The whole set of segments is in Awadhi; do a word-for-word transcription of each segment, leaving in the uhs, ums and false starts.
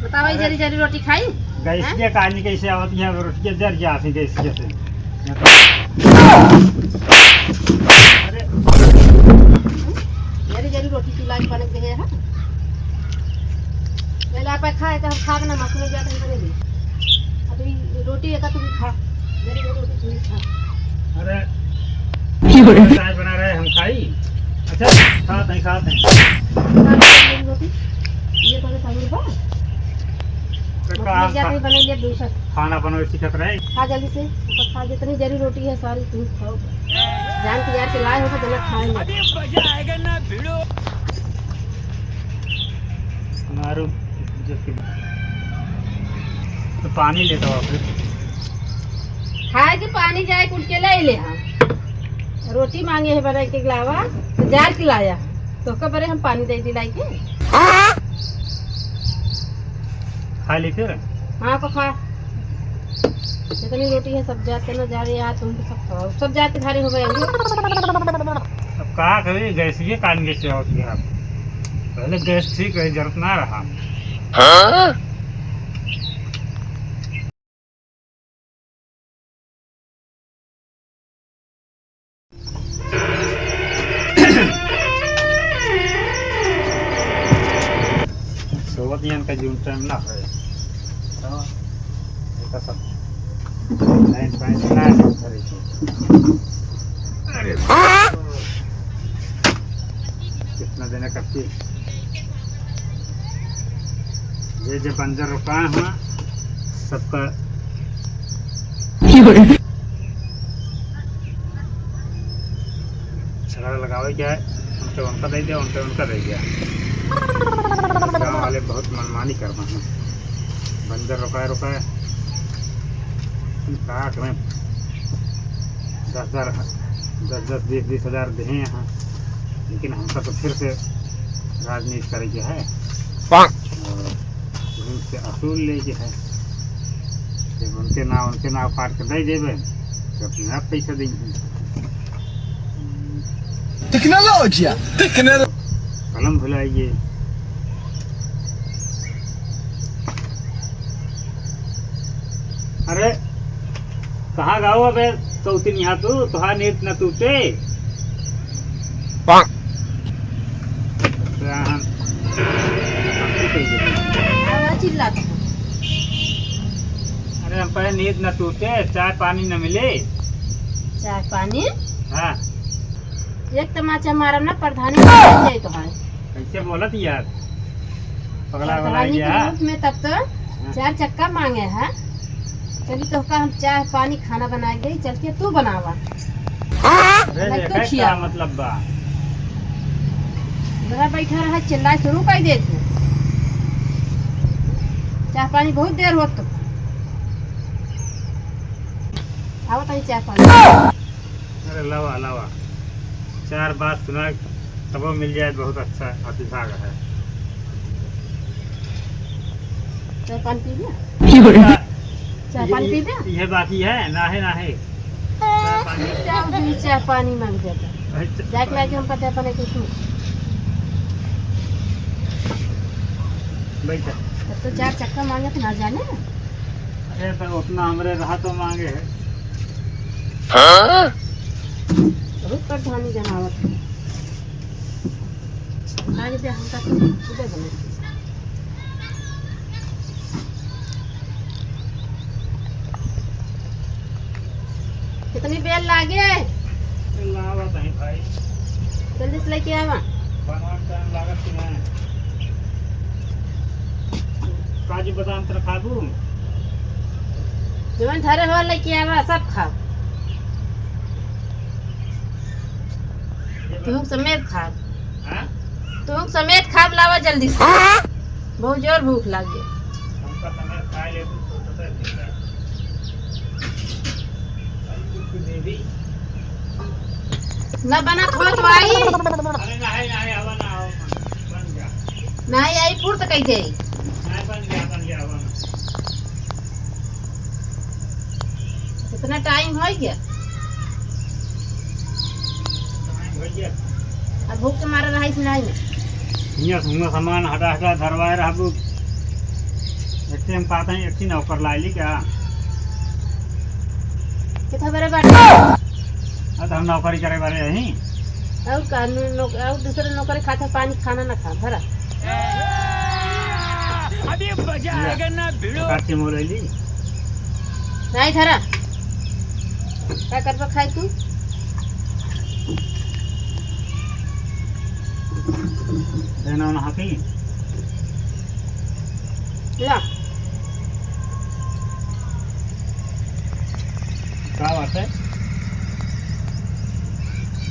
बतावा, ई अरे, जरी जरी रोटी खाई? गैस हैं? के कहानी कैसे आवत है, रोटी के जर जात है गैस के से। अरे। जरी जरी रोटी चूल्हा के बने के है, हाँ? पहले आप खाए तो हम खाब ना, मखने जाते हैं बने भी। अभी रोटी एक तुम खा, जरी जरी रोटी तुम खा। अरे। चाय बना रहे, हम खाई। अच्छा, खात हैं, खात हैं। खात हैं, रोटी। ये तो सामने बा। तो मखने का जाते हैं बने लिए दूसरा। खाना बनवे सीखत रहे। खा जल्दी से, ऊपर खा, जितनी जरी रोटी है सारी तुम खाओ। जान के यार के लाए हो तो जना खाए ना। अभी मजा आएगा ना भिड़ो। मारू, जैसे तो पानी लेता हुआ फिर। खाए के पानी जाए कुल के ले ले हम। रोटी मांगे है बना के लावा, तो जार के लाया। तो ओकर बरे हम पानी दे दिलाई के। खा ली फिर? हाँ, तो खा। जितनी रोटी है, सब जाते ना जा रहे यार, तुम तो सब खाओ। सब जाते घरे हो गए होंगे। अब का करी, गैस के कान के सेवा किया आप। पहले गैस ठीक रही, जरूरत ना रहा। हाँ? सोवत ही इनका जून टाइम ना है। तो एका सब लाइन पाइन ना है घरे के। अरे, कितना देना करती? जे जे बंजर रुका है, सबका छगड़ा लगावे के है, उनके उनका दे दिया, उनके उनका दे दिया। गाँव वाले बहुत मनमानी करवा हैं, बंजर रुकाए रुकाए। का करें, दस हजार, दस दस, बीस बीस हजार देहे यहाँ, लेकिन हमका तो फिर से राजनीति करे के है। पाक। और उनसे असूल ले के है। जब उनके नाव, उनके नाव काट के दे देबे, तो अपने आप पैसा देंगे। टेक्नोलॉजिया, टेक्नोलॉ- कलम भुलाइए। अरे, कहाँ गाओ अबे सौतिन यहाँ तू? तोहार नींद न टूटे। पाक। आवाज चिल्लात है। अरे, हम कहे नींद न टूटे, चाय पानी न मिले। चाय पानी? हाँ। एक तमाचा मारब ना, प्रधानी बन जाए तो है। कैसे बोलत यार? पगला वाला प्रधानी के यार। रूप में तब तो हाँ। चार चक्का मांगे है। चली तोहका हम चाय पानी खाना बना के देई, चल के तू बनावा। अरे, नहीं तो एकर खिया। का मतलब बा? घर बैठा रहा, चिल्लाए शुरू कर देत है। चाय पानी बहुत देर होत तो। आवत है चाय पानी। अरे लावा, लावा। चार बात सुना, तबो मिल जाए, बहुत अच्छा अतिभाग है। चाय पानी पी लिया? चाय पानी ये, पी लिया? ये बात ही है, ना है, ना है। चाय पानी। चाय, चाय पानी मांग जाता। अच्छा। जाके लाके हमका चाय पानी कुछ। बैठा। तब तो चार चक्का मांगे तो ना जाने। अरे, तो उतना हमरे रहा तो मांगे है। हाँ? बहुत प्रधानी जनावत है। आज दे हमका तो सुबह बने। कितनी बेर लागे? लावा तहीं भाई। जल्दी से लेके आवा। बनवा में टाइम लागत कि नहीं? काजू बादाम तर खाबू? जवन धरे हो लेके आवा, सब खाब। तुम समेत खाब। हाँ? तुम समेत खाब, लावा जल्दी से। बहुत जोर भूख लागे। हमका समय खाए ले तो सोचते हैं। ना बनत हो तो आई। अरे नहीं, नहीं, आवा ना, आवा ना। बन जा। नहीं आई फुर्त कह जाई। नहीं, बन जा, बन जा, आवा ना। कितना टाइम हो गया? अब भूख के मारे रहा इस नहीं में। हियाँ से हुआँ सामान हटा हटा धरवाए रहबू। एक ठे हम कहत हैं, एक ठे नौकर लाइली का? कितना बड़े बाटे? अब हम नौकरी करे वाले हैं। और का, नौ-, नौ-, और दूसरे नौकरी खाते पानी खाना ना खा, धरा। अभी मजा आएगा ना भिड़ो। काट के मोल ले ली। नहीं धरा। का करबा खाई तू? देना ना हाथी। ला। का बात है?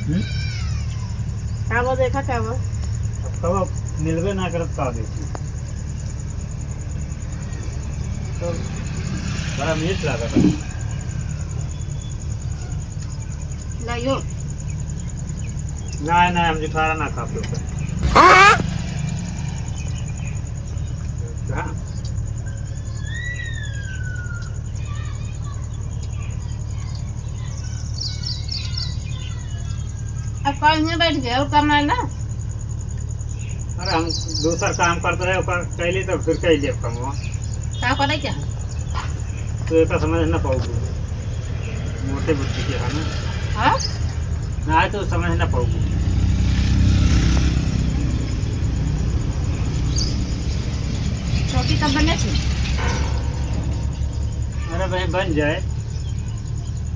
हम्म? का वो देखा, का वो? अब कब मिलबे ना करत, का देखी? तो बड़ा मीठ लागत है। लाइयो। ना, ना, हम जुठारा ना खाब तो। हाँ? कहाँ? अब कल हियाँ बैठ गए, और काम ना है ना? अरे, हम दूसर काम करत रहे, ओकर कैली तो फिर कैली अब कमवा। का करे क्या? तो एका समझ ना पाऊबू। मोटे बुद्धि के है ना। हाँ? ना, तो समझ ना पाऊबू। रोटी कब बने थी? अरे भाई, बन जाए।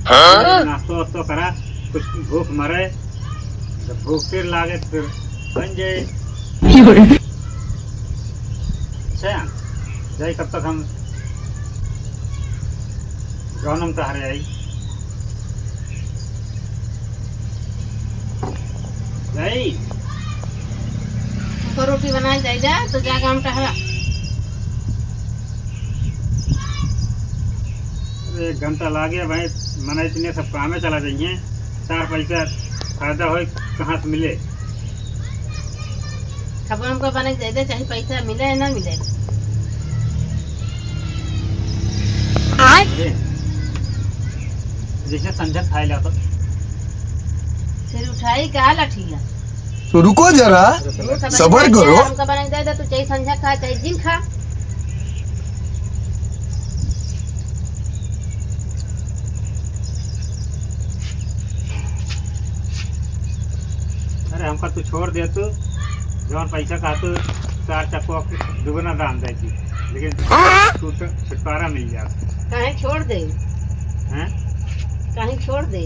हाँ? नाश्तो वास्तो करा, कुछ भूख मरे, जब भूख फिर लागे तो फिर बन जाए। अच्छा, जाई, कब तक हम गौनम टहरे आई। जाई। हमको रोटी बनाए जाए जा, तो जा गौनम टहरा। एक घंटा लागे भाई, मने इतने सब कामे चला जाइए, चार पैसा फायदा होए, कहाँ से मिले? खबर हमको बने के दे दे, चाहे पैसा मिले या ना मिले। आय। ए, जैसे संझा खाए ला तो। फिर उठाई का लठिया? तो रुको जरा, वो सब सबर बने के करो। हमको बने के दे दे, तू चाहे संझा खा, चाहे दिन खा। अरे हमका तू छोड़ दे तू, जौन पैसा कहतू चार चक्को दुगना दाम दे दी, लेकिन तू तो छुटकारा मिल जात। काहे छोड़ दे? हैं? काहे छोड़ दे?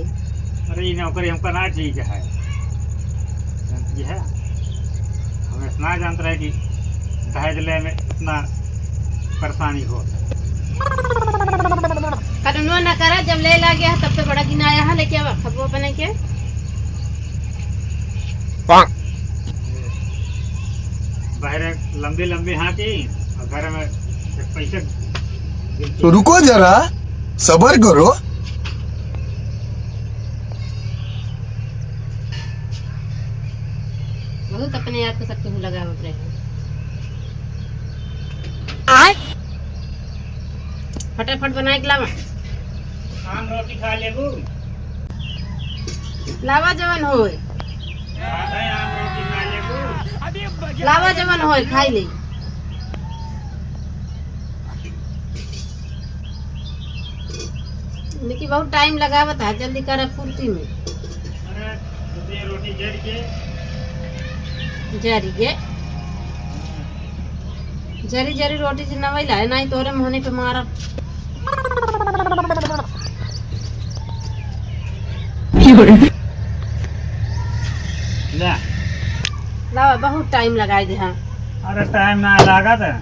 अरे ई नौकरी हमका ना ठीक है। जानती है, हम इतना जानत रहे कि दहेज ले में इतना परेशानी हो। कटनो न करा, जब ले ला गया तब तो बड़ा दिन आया है, लेके आवा खबुआ बने के। बाहर लंबी लंबी हाँकी और घर में पैसे। तो रुको जरा, सबर करो। बहुत अपने आप को सब केहू लगावत रहे। आय। फटाफट बनाए के लावा। आम रोटी खा लेबू? लावा जवन होए। हाँ भाई, आम रोटी खा लेबू? लावा जवन होए, खाई ले। लेकिन बहुत टाइम लगावत है, जल्दी कर फुर्ती में। अरे, तो ये रोटी जर के। जरी के। जरी जरी रोटी से नवैला है, नहीं तोरे मुहने पे मारब। ले। लावा, बहुत टाइम लगाई दे, हाँ। अरे, टाइम ना लागत है।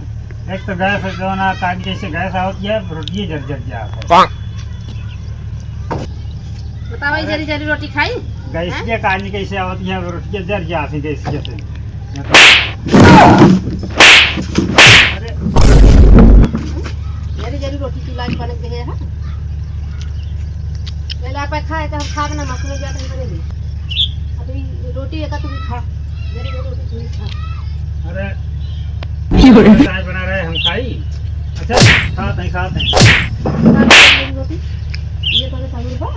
एक तो गैस है, जो ना काट जैसे गैस आवत है, रोटिये जर जर जात है। बतावा, ई अरे, जरी जरी रोटी खाई? गैस हैं? के काट कैसे आवत है, रोटिये जर जात है गैस के से। अरे, जरी जरी रोटी चूल्हा के बनत है, हाँ? पहले आप खाए, तो हम खाब ना, मखने जात है, बने दे। अब ई रोटी एका तू भी खा। जरी जरी रोटी तू भी खा। अरे, चाय बना रहे, हम खाई। अच्छा, खात हैं, खात हैं। खात हैं, रोटी। ये तो सामने बा।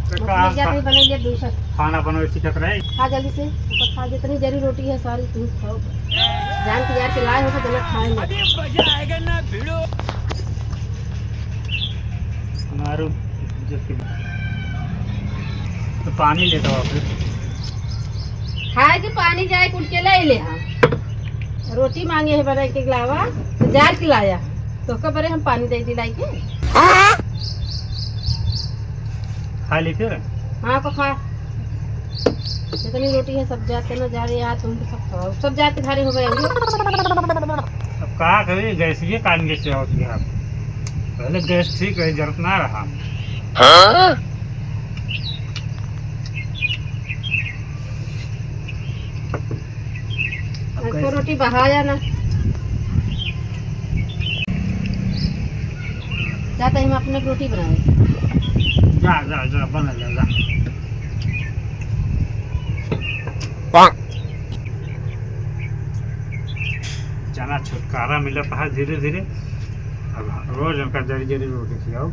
तो मतलब का क्या खा-, कहीं बने लिया दूसरा। खाना बनवे सीखत रहे। खा जल्दी से, ऊपर खा, जितनी जरी रोटी है सारी तुम खाओ। जान के, जान के लाए हो तो जना खाए ना। अरे मजा आएगा ना भिड़ो। मारो, जैसे तो पानी लेता हूँ फिर। खाए के पानी जाए कुल के ले ले हम। रोटी मांगे है बनाए के लावा, तो जार के लाया। तो ओकर बरे हम पानी दे दी लाई के। खा ली फिर? हाँ, तो खा। जितनी रोटी है, सब जाते ना जा रहे यार, तुम तो सब खाओ। सब जाते भारी हो गए होंगे। अब का करी, गैस ये कान के सेवा किया। पहले गैस ठीक रही, जरूरत ना रहा। हाँ? अब अब तो कैसे? रोटी बहाया ना। जा तो हम अपने रोटी बनाए। जा, जा, जा, बना जा, जा। जना छुटकारा मिलत है धीरे धीरे। अब रोज उनका जरी जरी रोटी खियाओ,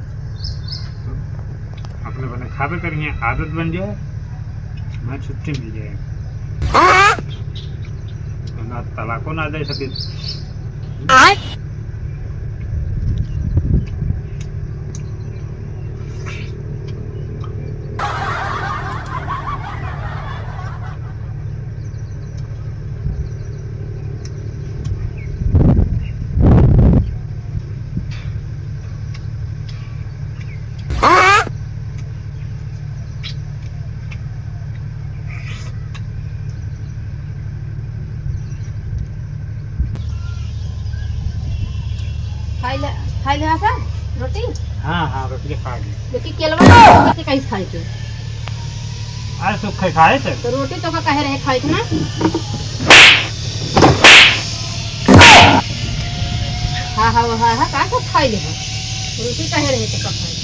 अपने बने खाबे करिए, आदत बन जाए, मैं छुट्टी मिल जाए। तो ना तलाको ना दे सके। खाई ले, खाई ले हाँ सर, रोटी? हाँ, हाँ, रोटी खा ली। लेकिन केलवा के कैसे खाई के? अरे, सुख खाए थे। तो रोटी तो का कहे रहे खाई के ना? हाँ, हाँ, हाँ, हाँ, का सब खाई ले हो? रोटी कहे रहे तो का खाई?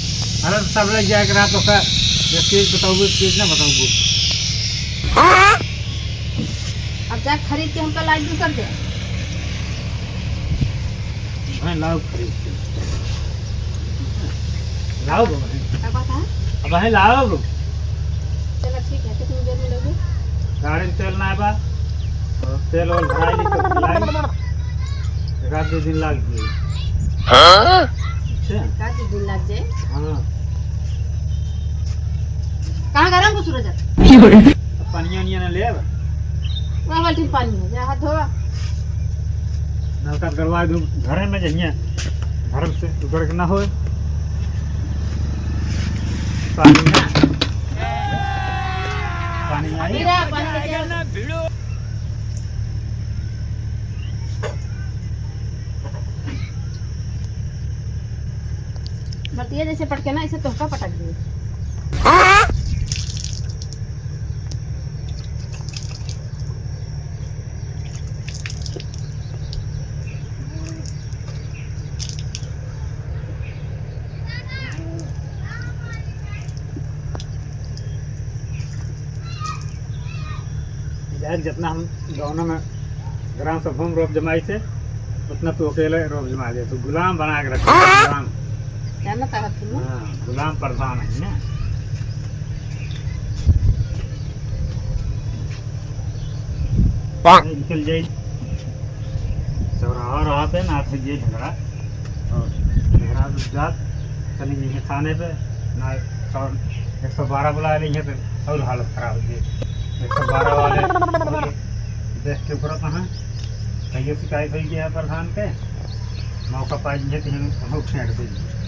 अरे, सब लग जाए के रात ओका, एक चीज बताऊबू, एक चीज ना बताऊबू। अब जा खरीद के हमका लाई दूसर दे। भाई लाओ खरीद के। लाओ बहन। का बात है? अब भाई लाओ। चलो ठीक है, कितनी देर में लोगे? गाड़ी में तेल ना बा। और तेल और भराई ली तो लाई। एक आध दो दिन लाग जाए। हाँ? अच्छा। एक आध दो दिन लाग जाए? हाँ। कहाँ गरम को सूरज है? अब पनिया उनिया ना ले अब। वह बाल्टी में पानी है, जा हाथ धोवा। नलका गड़वा दू, घरे में जइया, घर से उतर के ना होए। पानी ना, पानी आई। अभी रहा, पानी लेके आओ। बतिया जैसे पटके ना, ऐसे तोहका पटक दिए। यार, जितना हम गाँव में ग्राम सभा में रोब जमाई थे, उतना तू अकेले रोब जमा दे, तू गुलाम बना के रखे, गुलाम। जानत है तू? हाँ, गुलाम प्रधान है ना। निकल जाई। चौराहा रहा थे ना, थे ये झगड़ा। और झगड़ा में जात, चली गई है थाने पे, ना, और एक सौ बारह बुला ली है, तो और हालत खराब हो गई। एक सौ बारह वाले देख के उतरत हैं, कहिए शिकायत हुई है प्रधान के, मौका पाई है तो हम, हम फेंक देंगे।